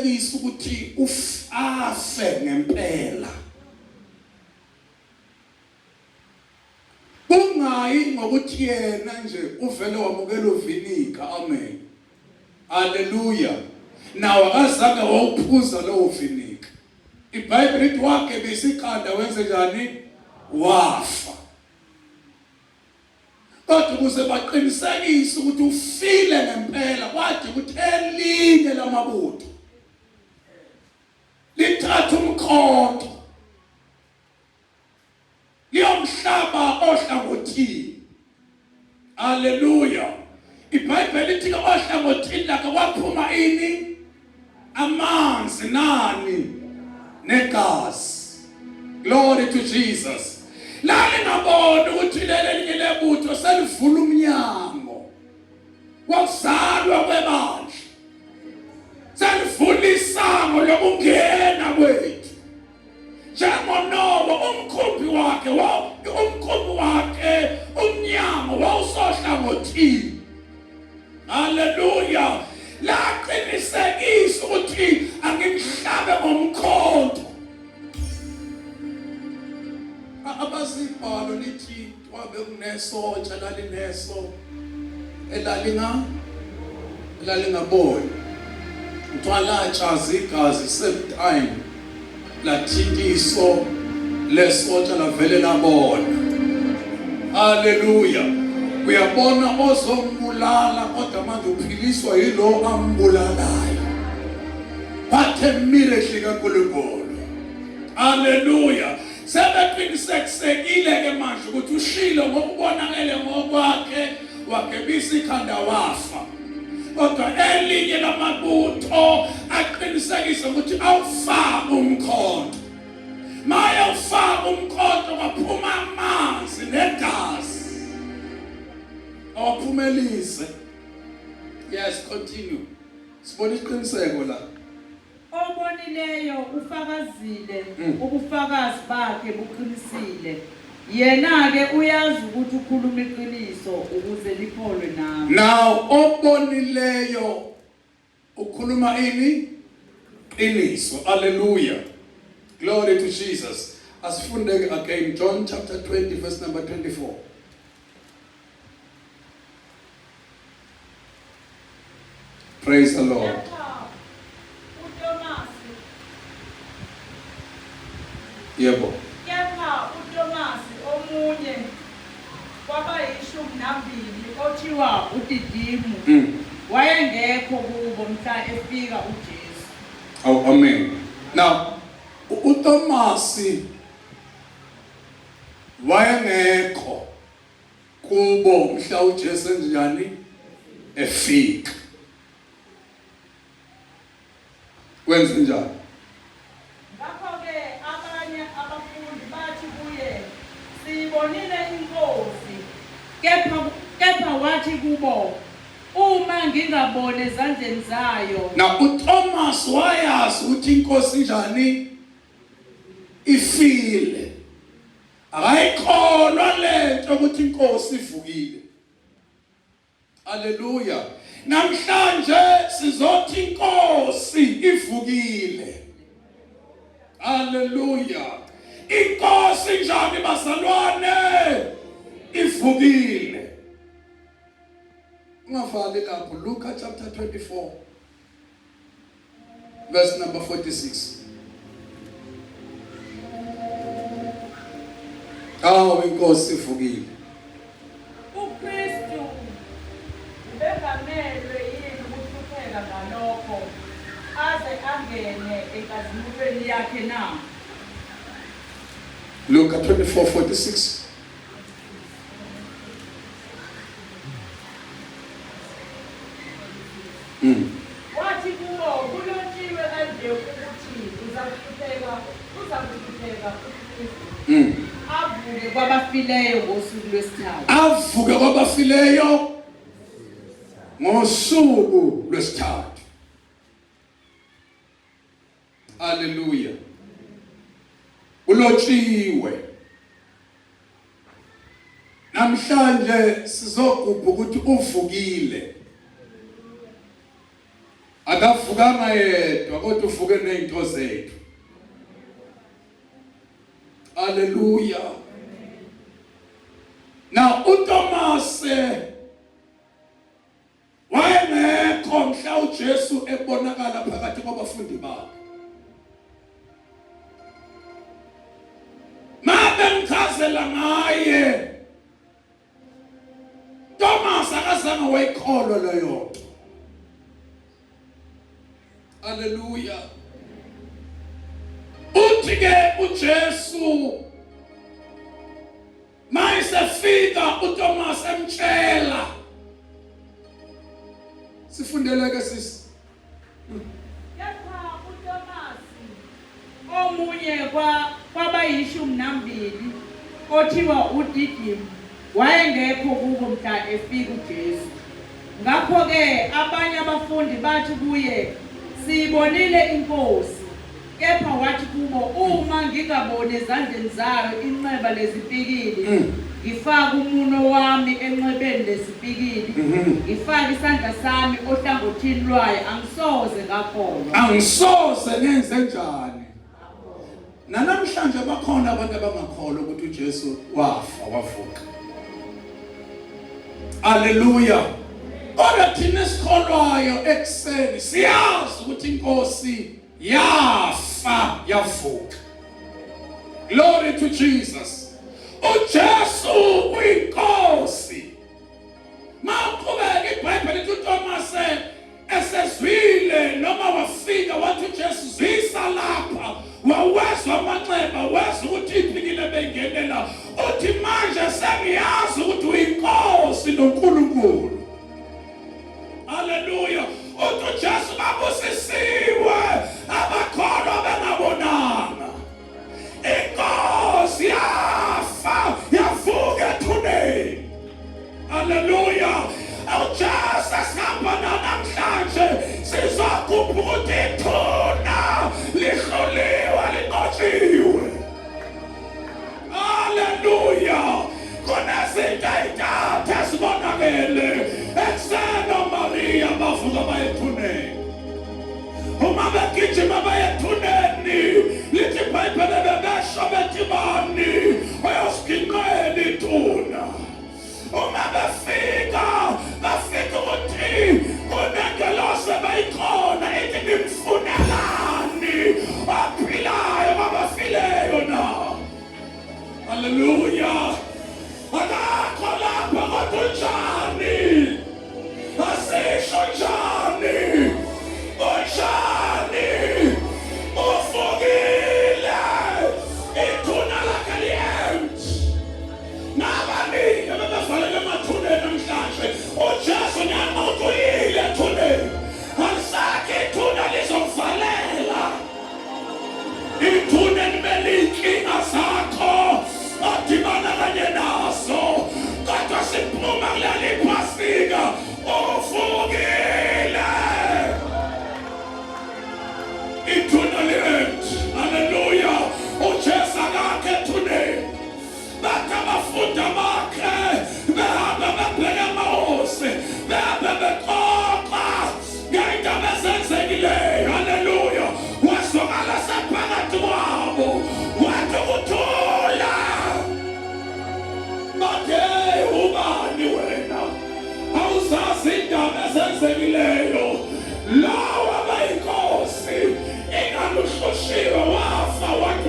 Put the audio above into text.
Qinisekisa ukuthi ufafe ngempela. Kungayi ngokuthi yena nje uvele wamukela uvinika. Amen. Haleluya. Nawo akazange wawuphuza lowo vinika. IBhayibheli lithi wagebisa ikhanda wenze njani? Wafa. Kodwa ukuze baqinisekise ukuthi ufile ngempela kwade ukuthi elinye lamabutho lithatha umkhonto liyomhlaba ohlangothini. Haleluya! IBhayibheli lithi ke ohlangothini lakhe kwaphuma ini? Amanzi nani? Negazi. Glory to Jesus. Lalingaboni ukuthi leli elinye lebutho selivula umnyango wokuzalwa kwebandla. Selivula isango lokungena kwethu. NjengoNowa umkhumbi wakhe umkhumbi wakhe umnyango wawusohlangothini. Haleluya. Laqinisekisa ukuthi angimhlabe ngomkhonto. Abazibhalo lithi kwabe kunesotsha lalineso elalinga elalingaboni. Kuthiwa latshaza igazi same time lathinta iso lesotsha lavele labona. Haleluya. Uyabona ozombulala kodwa manje uphiliswa yilo ambulalayo. What a miracle kaNkulunkulu. Haleluya. Sebeqinisekisekile ke manje ukuthi ushilo ngokubonakele ngokwakhe wagebisa ikhanda wafa. Kodwa elinye lamabutho aqinisekise ukuthi awufaka umkhonto. Maye ufaka umkhonto kwaphuma amanzi negazi. Awaphumelise. Yes, continue. Sibona isiqiniseko la. Obonileyo ufakazile, ubufakazi bakhe buqinisile. Yena-ke uyazi ukuthi ukhuluma iqiniso, ukuze nikholwe nami. Now obonileyo ukhuluma ini? Qiniso. Hallelujah. Glory to Jesus. Asifunde again John chapter 20 verse number 24. Praise the Lord. Yebo. Kepha uTomasi omunye kwabayishumi nambili othiwa uDidimu wayengekho kubo mhla efika uJesu. Oh, amen. Now, uTomasi wayengekho kubo mhla uJesu enjani efika. Wenze njani? Ngakho-ke abanye abafundi bathi kuye, Siyibonile iNkosi. Kepha, kepha wathi kubo, Uma ngingaboni ezandleni zayo. Na uThomas wayazi ukuthi iNkosi njani ifile. Akayikholwa lento ukuthi iNkosi ivukile. Haleluya. Namhlanje sizothi iNkosi ivukile. Haleluya. Inkosi njani bazalwane? Ivukile. Ungavali lapho Luka chapter 24 Verse number 46. Awu inkosi ivukile. UKristu ubengamelwe yini ukuhlupheka ngalokho aze angene enkazimulweni yakhe na? Luka 24:46. Mm. Wathi kubo, Kulotshiwe kanje ukuthi uzakuhlupheka, uzakuhlupheka uKristu. Avuke kwabafileyo ngosuku lwesithathu. Avuke kwabafileyo ngosuku lwesithathu. Haleluya. Kulotshiwe. Namhlanje sizogubha ukuthi uvukile. Akavuka. Akavukanga yedwa kodwa uvuke nezinto zethu. Haleluya. Now uThomas wayengekho mhla uJesu ebonakala phakathi kwabafundi bakhe. Mabemchazela ngaye Thomas akazange wayikholwa leyo nto. Haleluya. Uthi ke uJesu mayesefika uThomas emtshela Sifundeleke sisi. Kepha uTomasi, omunye kwabayishumi nambili, othiwa uDidimu, wayengekho kubo mhla efika uJesu. Ngakho-ke abanye abafundi bathi kuye, Siyibonile iNkosi. Kepha wathi kubo, Uma ngingaboni ezandleni zayo inxeba lezipikili, mm. ngifake umuno wami enxebeni lezipikili, mm-hmm. ngifake isandla sami ohlangothini lwayo, angisoze ngakholwa. Angisoze ngenze njani? Nanamhlanje bakhona abantu abangakholwa ukuthi uJesu wafa wavuka. Haleluya. Kodwa thina esikholwayo ekuseni siyazi ukuthi inkosi yafa yavuka. Glory to Jesus. uJesu uyinkosi. Mawuqhubeka iBhayibheli lithi uThomas esezwile noma wafika wathi uJesu zwisa lapha wawezwa amanxeba wezwa ukuthi iphikile bengenela uthi manje sengiyazi ukuthi uyinkosi noNkulunkulu Haleluya. Uthi uJesu babusisiwe abakholwa bengabonanga. Inkosi yafa yavuka ethuneni. Haleluya. UJesu esihamba namhlanje sizogubha ukuthi ithuna lihluliwe linqotshiwe. Haleluya! Kunezinto ey'ntathu ezibonakele ekuseni oMariya bavuka baye ethuneni. Uma begijima baye ethuneni, lithi iBhayibheli bebesho bethi bani oyosiginqela ithuna. Uma befika bafika ukuthi kunengelosi ebeyikhona ithi nimfunelani ophilayo kwabafileyo na. Haleluya! Akakho lapha kodwa unjani? Asisho njani? Unjani? Uvukile! Ithuna lakhe li-empty. Nabaningi abebevalele emathuneni namhlanje, uJesu nyanqothi uyile ethuneni. Alisakho ithuna lizokuvalela. Ithuna elimele iy'nkinga zakho odibana kanye nazo, kodwa siphuma kuleli Phasika uvukile. Ithuna li-empty. Haleluya! UJesu akakho ethuneni. Bathi abafundi bakhe behamba bebheke amahhosi, behamba bexoxa ngey'ndaba ezenzekileyo. Haleluya! Wazwakala sephakathi kwabo, wathi ukuthula. Bathi, hey, ubani wena? Awuzazi indaba ezenzekileyo. Lawa abayinkosi ingaluhlushiwe.